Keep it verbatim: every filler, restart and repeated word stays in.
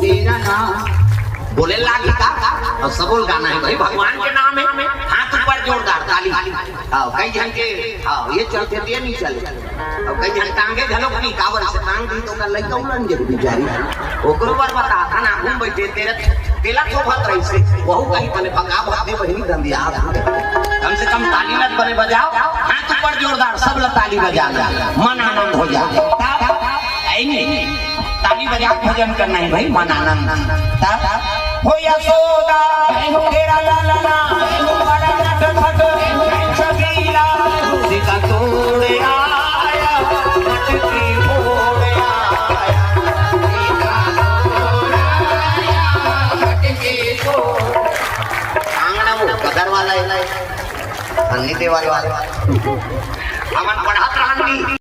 तेरा नाम। बोले लागी का? अउ सबो ल गाना हे भाई, भगवान के नाम हे। हाथ ऊपर जोरदार, ताली। हाँ, कई झन के, हाँ, ये चलथे, ये नइ चले। अउ कई झन टांगे घलो नइ, काबर से टांग दी त ओकर लइका उलन जही बिचारी। ओकरो बर बता, खाना घूम बइठे, तेरा, तेला तो भत रहिसे, वहू कही बने बका भत दे बहिनी दंदिया। कम से कम ताली ल बने बजाव, हाथ ऊपर जोरदार, सब ल ताली बजा ला, मन आनंद हो जाए। तब, ऐ नहीं, ताली बजा के भजन करना हे भाई, मन आनंद। तब, हो यशोदा, तेरा लालना, बड़ा नटखट, छबीला, सीता तोड़ आया, मटकी फोड़ आया, सीता तोड़ आया, मटकी फोड़। आंगना वो कदर वाला है, अन्नी देवाल वाला। हमन पढ़त रहन की।